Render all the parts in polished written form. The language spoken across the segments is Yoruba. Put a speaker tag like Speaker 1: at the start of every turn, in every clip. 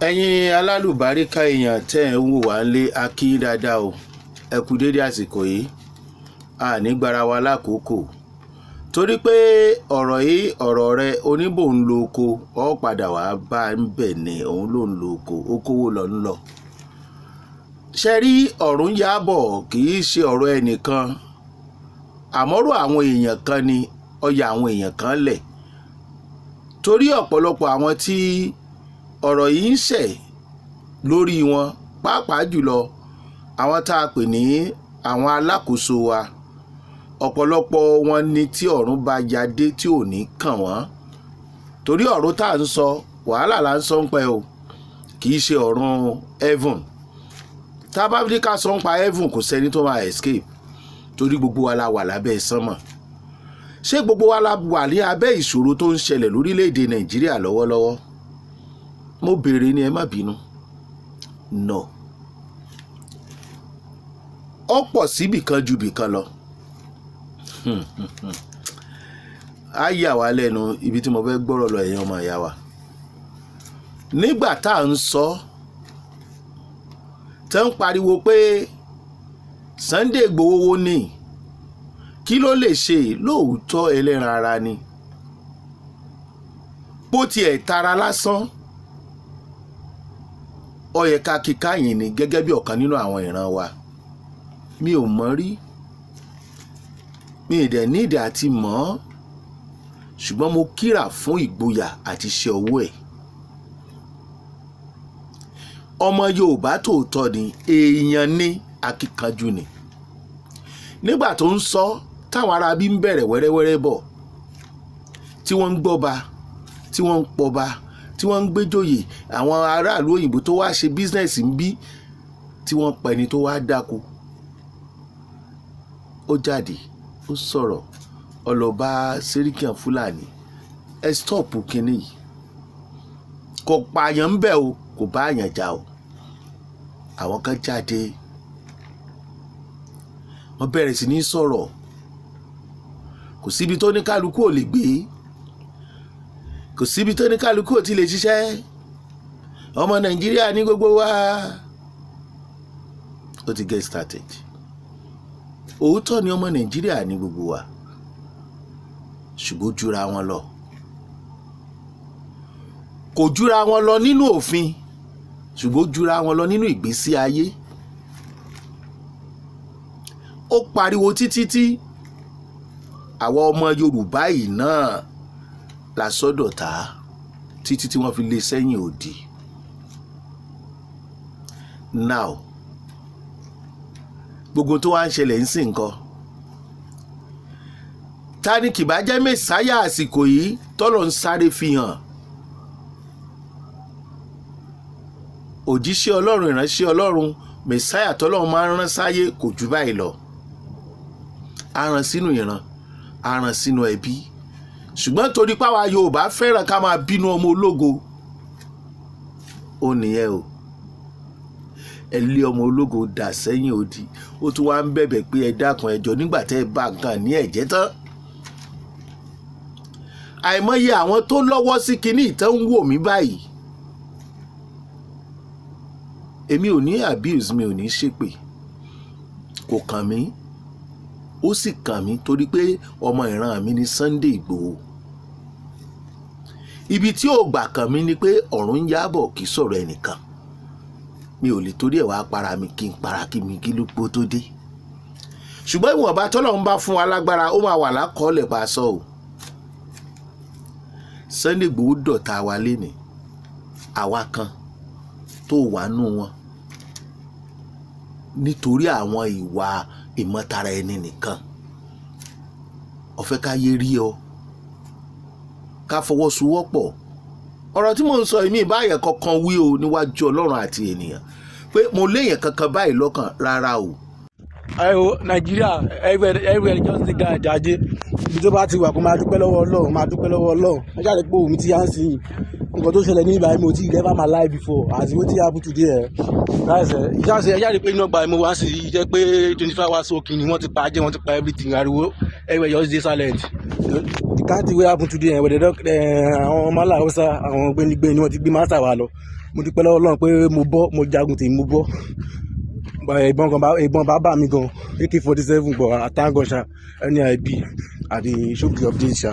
Speaker 1: Ẹ̀yin alálùbáríkà èèyàn tẹ́ ẹ̀ ń wò wá lé, a kí yín dáadáa o. Ẹ kú déédé àsìkò yìí. A ní gbára wa lákòókò torí pé ọ̀rọ̀ yìí, ọ̀rọ̀ rẹ oníbò ń lo oko, ọ̀ padà wá bá ń bẹ̀ ní òun ló ń lo oko, okòwò lọ ń lọ. Ṣe rí ọ̀run yábọ̀, kì í ṣe ọ̀rọ̀ ẹnìkan, àmọ́rò àwọn èèyàn kan ni ọya àwọn èèyàn kan lẹ̀, torí ọ̀pọ̀lọpọ̀ àwọn tí ọ̀rọ̀ yìí ń ṣẹ̀ lórí wọn, pàápàá jùlọ àwọn tá a pè ní àwọn alákòóso wa, ọ̀pọ̀lọpọ̀ wọn ni tí ọ̀run bá ya dé tí ò ní kàn wọ́n, torí ọ̀run tá à ń sọ, wàhálà là ń sọ ń pẹ́ o. Kì í ṣe ọ̀run heaven. Tá a bá ní ká sọ ń pa heaven, kò sẹ́ni tó máa escape, torí gbogbo wa la wà lábẹ́ sánmọ̀. Ṣé gbogbo wa la wà ní abẹ́ ìṣòro tó ń ṣẹlẹ̀ lórílẹ̀‐èdè Nàìjíríà lọ́wọ́lọ́wọ́? Mo béèrè ni, ẹ má bínú. No, ó pọ̀ síbì kan ju bì kan lọ. Á yà wá lẹ́nu ibi tí mo fẹ́ gbọ́rọ̀ lọ. Ẹ̀yin ọmọ ìyá wa, nígbà tá à ń sọ tẹ́ ń pariwo pé Sunday Igboho wo ni, kí ló lè ṣe? Lóòótọ́, ẹlẹ́ran ara ni. Bó tiẹ̀ tara lásán, ó yẹ ká kíká yìí ni gẹ́gẹ́ bí ọ̀kan nínú àwọn ìran wa. Mi ò mọ̀ rí, mi ì dẹ̀ ní ìdí àti mọ̀ ọ́, ṣùgbọ́n mo kíra fún ìgboyà àti iṣẹ́ ọwọ́ ẹ̀. Ọmọ Yorùbá tòótọ́ ni, èèyàn ní akíkanjú ni. Nígbà tó ń sọ táwọn ará bí ń bẹ̀rẹ̀ wẹ́rẹ́wẹ́rẹ́ bọ̀, tí wọ́n ń gbọ́ba, tí wọ́n ń pọba, tí wọ́n ń gbéjòyè, àwọn aráàlú òyìnbó tó wá ṣe business ń bí, tí wọ́n pa ẹni tó wá dáko, ó jáde, ó sọ̀rọ̀, ó lọ bá sẹ́ríkì Fúlàní, "Ẹ stop kínní yìí." Kò pààyàn ń bẹ̀ o, kò bá àyàn jà o. Àwọn kan jáde, wọ́n bẹ̀rẹ̀ sí ní sọ̀rọ̀. Kò síbi tó ní kálukú ò lè gbé, kò síbi tó ní kálukú ò ti lè ṣiṣẹ́. Ọmọ Nàìjíríà ní gbogbo wa. Ó ti get started. Òótọ́ ni, ọmọ Nàìjíríà ní gbogbo wa, ṣùgbọ́n ó jura wọn lọ. Kò jura wọn lọ nínú òfin, ṣùgbọ́n ó jura wọn lọ nínú ìgbésí ayé. Ó pariwo títí tí àwa ọmọ Yorùbá yìí náà la sọ́dọ̀ tá títí tí wọ́n fi lé sẹ́yìn òdì. Now, gbogbo tó wá ń ṣẹlẹ̀ ń sìn nǹkan, ta ni kì bá jẹ́ mẹ́sáyà àsìkò yìí tọ́lọ̀ ń sáré fi hàn? Òjíṣẹ́ Ọlọ́run, ìránṣẹ́ Ọlọ́run, mẹ́sáyà tọ́lọ́run máa ń rán sáyé kò jù báyìí lọ. A rán sínú ìran, a rán sínú ẹbí, ṣùgbọ́n torí páwa Yorùbá fẹ́ràn ká máa bínú ọmọ ológo, ó nìyẹn o. Ẹ lé ọmọ ológo dà sẹ́yìn odi, ó tún wá ń bẹ̀bẹ̀ pé ẹ dákun, ẹ jọ̀ọ́, nígbà tẹ́ ẹ bá nǹkan ní ẹ̀jẹ̀ tán. Àìmọye àwọn tó lọ́wọ́ sí kinní ìtàn ń wò mí báyìí. Èmi ò ní abuse, mi ò ní ṣépè, kò kàn mí. Ó sì kàn mí torí pé ọmọ ìran mi ní Sunday Ìgbòho. Ibi tí ò gbà kàn mí ni pé ọ̀run ń yábọ̀, kì í sọ̀rọ̀ ẹnìkan. Mi ò lè torí ẹ̀ wá para mi, kí n para kí mi kí ló pó tó dé. Ṣùgbọ́n ìwọ̀nba tọ́lọ́run bá fún wa lágbára, ó máa wà lákọọ́lẹ̀ pa aṣọ o. Sunday Igboho dọ̀tá wa lénìí, àwa kan tó wà nù wọn nítorí àwọn ìwà ìmọ̀tara ẹni nìkan. Ó fẹ́ ká yé rí ọ, ká fọwọ́sowọ́pọ̀. Ọ̀rọ̀ tí mò ń sọ yìí, mi ìbáyẹ̀ kankan wí o níwájú Ọlọ́run àti ènìyàn pé mo léèyàn kankan báyìí lọ́kàn rárá o.
Speaker 2: Ẹ wo Nàìjíríà, everywhere, everywhere just dey down jaje. Ibi tó bá ti wà, kó máa dúpẹ́ lọ́wọ́ Ọlọ́run, máa dúpẹ́ lọ́wọ́ Ọlọ́run. Ẹ jáde pé òun ti yá ń sìn yìí. Nǹkan tó ṣẹlẹ̀ ní ibà yìí, mo ti never my life before as wetin happen today. Ẹ láìsẹ ìjáṣe, ẹ jáde pé inú ọgbà mo wá sí i jẹ́ pé 24 hours soaking ni wọ́n ti pa ajé, wọ́n ti pa everything. Ariwo everywhere just dey silent. The kind thing wey happen today, where they don, àwọn ọmọ Hausa, àwọn gbénigbéni ni wọ́n ti gbé master wa lọ. Mo dúpẹ́ lọ́wọ́ Ọlọ́run pé mo bọ́, mo jagun tèmi, mo bọ́. Ìbọn gan, ìbọn bàbá mi gan, AK-47, but I thank God sha. Anyhow e be, I dey show the update sha.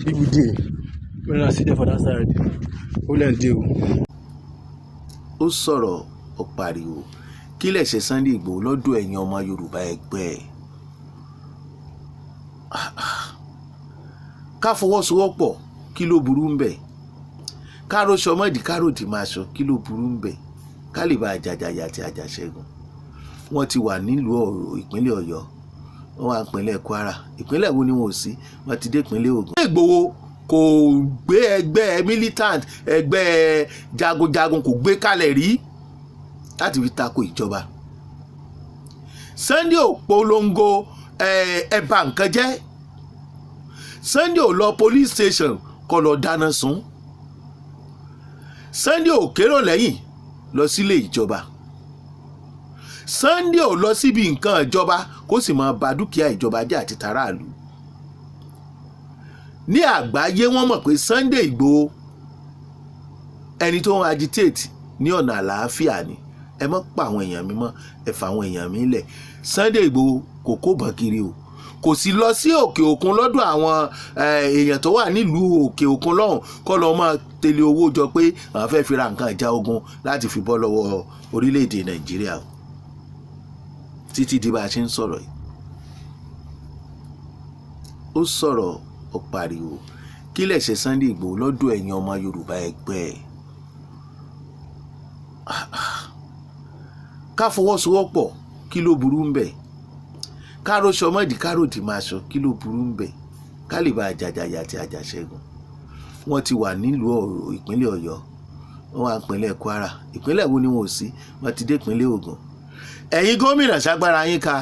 Speaker 2: People dey. Make una see them for that side. Problem dey o.
Speaker 1: Ó sọ̀rọ̀, ó pariwo. Kí lẹ̀ṣẹ̀ Sunday Igboho lọ́dọ̀ ẹ̀yin ọmọ Yorùbá ẹgbẹ́ ẹ̀? Ká fọwọ́sowọ́pọ̀, kí ló burú ń bẹ̀? Ká róṣọ mọ́dì, káròdì máa sọ, kí ló burú ń bẹ̀? Ká lè bá àjàjàyà àti àjàṣẹ́gun. Wọ́n ti wà nílùú ìpínlẹ̀ Ọ̀yọ́, wọ́n wà ìpínlẹ̀ Kwara, ìpínlẹ̀ wo ni wọn ò sí? Wọ́n ti dé ìpínlẹ̀ Ògùn. Ìgbòho kò gbé ẹgbẹ́ militant, ẹgbẹ́ jagunjagun, kò gbé kalẹ̀ rí láti fi tako ìjọba. Sunday ò polongo ẹ bà nǹkan jẹ́. Sunday ò lọ police station kó lọ dáná sun. Sunday ò kérò lẹ́yìn lọ sílé ìjọba. Sunday ò lọ síbi nǹkan ìjọba kó sì máa ba dúkìá ìjọba jẹ́ àti taráàlú. Ní àgbáyé, wọ́n mọ̀ pé Sunday Igboho, ẹni tó ń agitate ní ọ̀nà àlàáfíà ni. Ẹ mọ́ pa àwọn èèyàn mi mọ́, ẹ fà àwọn èèyàn mi lẹ̀. Sunday Igboho kò kó bọ̀n kiri o, kò sì lọ sí òkè òkun lọ́dọ̀ àwọn èèyàn tó wà nílùú òkè òkun lọ́hùn kọ́ lọ́ọ́ máa tẹ̀lé owó jọ pé àwọn fẹ́ fi ra nǹkan ìjà ogun láti fi bọ́ lọ́wọ́ orílẹ̀-èdè Nàìjíríà o. Títí di bá a ṣe ń sọ̀rọ̀ yìí, ó sọ̀rọ̀, ó pariwo. Kí lẹ̀ṣẹ̀ Sunday Igboho lọ́dọ̀ ẹ̀yin ọmọ Yorùbá ẹgbẹ́ ẹ̀? Ká fọwọ́sowọ́pọ̀, kí ló burú ń bẹ̀? Ká róṣọ mọ́dì, káròdì máa sọ, kí ló burú ń bẹ̀? Ká lè bá àjàjàyà àti àjàṣẹ́gun. Wọ́n ti wà nílùú ìpínlẹ̀ Ọ̀yọ́, wọ́n wà ìpínlẹ̀ Kwara, ìpínlẹ̀ wo ni wọn ò sí? Wọ́n ti dé ìpínlẹ̀ Ògùn. Ẹ̀yin gómìnà, ṣágbára yín ka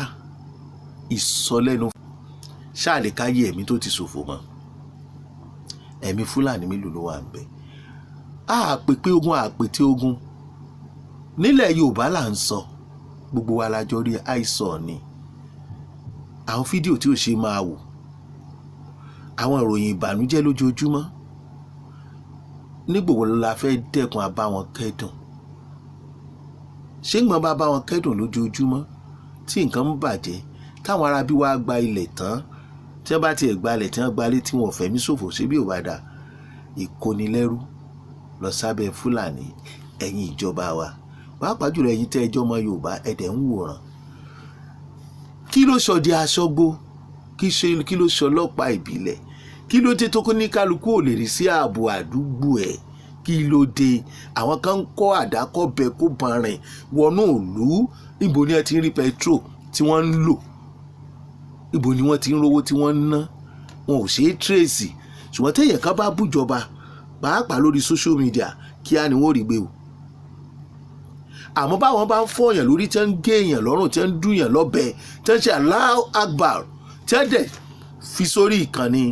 Speaker 1: ìsọlẹ́nu ṣáàlè káyé ẹ̀mí tó ti ṣòfò mọ́? Ẹ̀mí Fúlàní mélòó ló wà ń bẹ̀? Àpèpé ogun, àpètè ogun nílẹ̀ Yorùbá là ń sọ. Gbogbo wa la jọ rí àìsàn ni àwọn fídíò tí ò ṣe máa wò, àwọn ìròyìn ìbànújẹ́ lójoojúmọ́. Nígbò wo la fẹ́ dẹ́kun abáwọn kẹ́dùn? Ṣé ń gbọ́n bá bá wọn kẹ́dùn lójoojúmọ́ tí nǹkan ń bàjẹ́, táwọn arábí wa gba ilẹ̀ tán, tí wọ́n bá tiẹ̀ gbalẹ̀, tí wọ́n gbalé, tí wọ́n fẹ̀mí ṣòfò, ṣé bí ò bá dà ìkónilẹ́rú lọ sábẹ́ Fúlàní? Ẹ̀yin ìjọba wa, pàápàá jùlọ ẹ̀yin tẹ́ ẹjọ́ ọmọ Yorùbá, ẹ̀dẹ̀ ń wòran. Kí ló sọ di aṣọ́gbó? Kí ló sọ ọlọ́pàá ìbílẹ̀? Kí ló dé tó kó ní kálukú ò lè rí sí ààbò àdúgbò ẹ̀? Kí ló dé àwọn kan ń kọ́ àdákọ́bẹ kó bàn rìn wọnú ìlú? Níbo ni ẹ ti ń rí petrol tí wọ́n ń lò? Ibo ni wọ́n ti ń rówó tí wọ́n ń ná? Wọn ò ṣeé trace. Ṣùgbọ́n téèyàn kan bá bújọba, pàápàá lórí social media, kíá ni wọ́n rí gbé o. Àmọ́ báwọn bá ń fọyàn lórí, tí wọ́n ń gé èèyàn lọ́rùn, tí wọ́n ń dùnyàn lọ́bẹ, tí wọ́n ń ṣe Allahu Akbar, tí wọ́n dẹ̀ fi sórí ìkànnì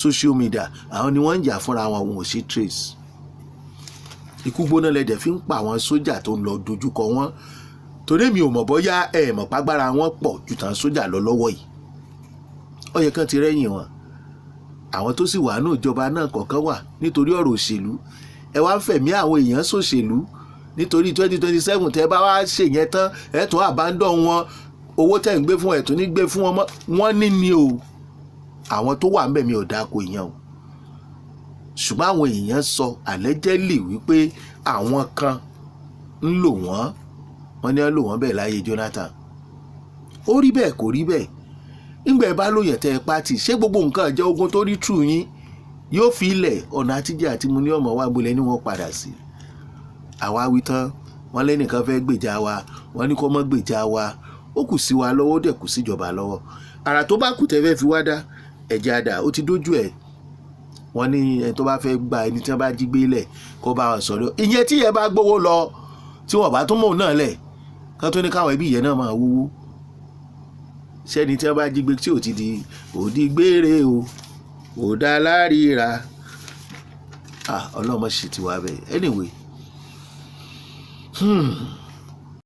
Speaker 1: social media, àwọn ni wọ́n ń jà fúnra wọn, wọn ò ṣe trace. Ikú gbóná lẹ́dẹ̀ fi ń pa àwọn sójà tó ń lọ dojúkọ wọn, torí mi ò mọ̀ bóyá ẹ mọ̀ pàgbára wọn pọ̀ ju tàn sójà lọ lọ́wọ́ yìí. Ó yẹ kán ti rẹ́yìn wọn. Àwọn tó sì wà ní ìjọba náà kọ̀ọ̀kan wà nítorí ọ̀rọ̀ òṣèlú. Ẹ wá ń fẹ̀mí àwọn èèyàn ṣòṣèlú nítorí 2027. Tẹ́ bá wá ṣèyẹn tán, ẹ tún abandon wọn. Owó tẹ́ ń gbé fún ẹ̀ tún ní gbé fún wọn mọ́. Wọ́n ní ni o. Àwọn tó wà ń bẹ̀, mi ò dáko ìyẹn o, ṣùgbọ́n àwọn èèyàn sọ allegedly wípé àwọn kan ń lò wọ́n. Wọ́n ní wọ́n lò wọ́n bẹ́ẹ̀ láyé Jonathan. Ó rí bẹ́ẹ̀, kò rí bẹ́ẹ̀? Ńgbà ẹ bá lóyè tẹ́ ẹ pátì, ṣé gbogbo nǹkan ìjẹ́ ogun tó rí tù yín yóò fi ilẹ̀ ọ̀nà àtijọ́ àti mu ní ọmọ wa gbolẹ̀ ní wọ́n padà sí? Àwa wí tán, wọ́n lẹ́nìkan fẹ́ gbèjà wa, wọ́n ní kó mọ́ gbèjà wa. Ó kù sí wa lọ́wọ́, ó dẹ̀ kù síjọba lọ́wọ́. Àrà tó bá kù tẹ́ fẹ́ fi wá dá ẹ̀jẹ̀ àdá, ó ti dójú ẹ̀. Wọ́n ní ẹni tó bá fẹ́ gba ẹni tí wọ́n bá jí gbé lẹ̀, kó bá wọn sọ̀rọ̀. Ìyẹn tí yẹn bá gbowó lọ, tí wọ́n bá tún mọ̀ náà lẹ̀, kán tó ní káwọn ẹbí yẹn náà máa wúwú sẹ́ni tí wọ́n bá jí gbé tí ò ti di òdi gbére o, ò dá láríra. Ah, ọlọ́mọ sì ti wá bẹ́ẹ̀. Anyway.